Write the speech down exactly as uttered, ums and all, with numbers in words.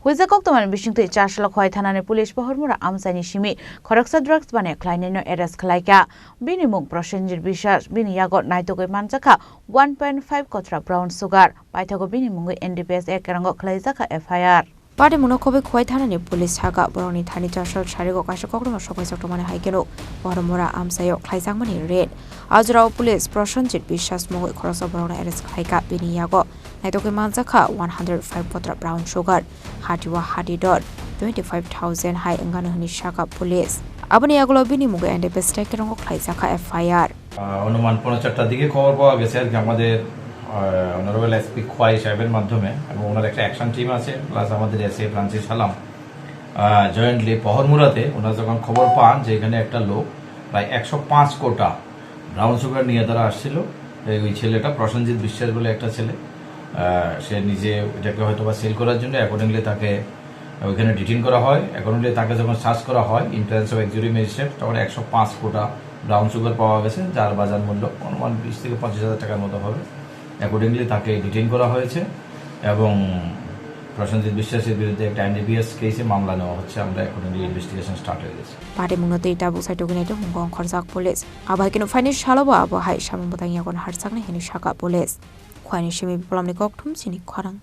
Huijak koktwmani bisingtwi Charsalo Khowai thanani police Pohormura amchaini simi khoroksa drugs bane khlainaino arrest khlaikha. Bini mung Prosenjit Biswas, bini yago naitugwi manjakha one point five kotra brown sugar. Paithago bini mungwi N D P S A kerango khlaijakha F I R. Patimungno khobwi Khowai thanani police sakha, borokni thani Charsalo sarigo kaisa kokrokno sokaijak tongmani hai kheno Pohormura amchaio khlaijakmani raid. A jorao police Prosenjit Biswas mungwi khoroksa borokno arrest khlaikha, bini yago naitugwi manjakha one hundred five kotra brown sugar, hatiwa hati dot twenty five thousand hai wngano hwnwi sakha police. Aboni yagulo bini mungwi N D P S A kerango khlaijakha F I R. আহ, অনুমান পৌনে চারটার দিকে খবর পাওয়া গেছে আর কি, আমাদের honourable SP Khowai সাহেবের মাধ্যমে এবং ওনার একটা অ্যাকশন টিম আছে, প্লাস আমাদের এসএ ফ্রান্সিস হালাম জয়েন্টলি পহরমুড়াতে ওনারা যখন খবর পান যে এখানে একটা লোক প্রায় একশো পাঁচ কোটা ব্রাউন সুগার নিয়ে তারা আসছিল, এই ওই ছেলেটা প্রসেনজিৎ বিশ্বাস বলে একটা ছেলে, আহ, সে নিজে এটাকে হয়তো বা সেল করার জন্য অ্যাকর্ডিংলি তাকে ওইখানে ডিটেইন করা হয়। অ্যাকর্ডিংলি তাকে যখন সার্চ করা হয় in presence of executive magistrate, তখন একশো পাঁচ কোটা ব্রাউন সুগার পাওয়া গেছে, যার বাজার মূল্য অনুমান বিশ থেকে পঁচিশ হাজার টাকার মতো হবে। অ্যাকর্ডিংলি তাকে ডিটেইন করা হয়েছে এবং প্রসেনজিৎ বিশ্বাসের বিরুদ্ধে একটা এনডিপিএস কেসে মামলা নেওয়া হচ্ছে। আমরা অ্যাকর্ডিংলি ইনভেস্টিগেশন স্টার্ট হয়ে গেছে। Patimungno tei tabuk sai tugwinai tongmung ongkhorjak police. Abo hai kheno phaini salo bo abo hai samung bwtang yago harjaknai hwnwi sakha police. Khwaini simi bipolomni kokthum chini khorang.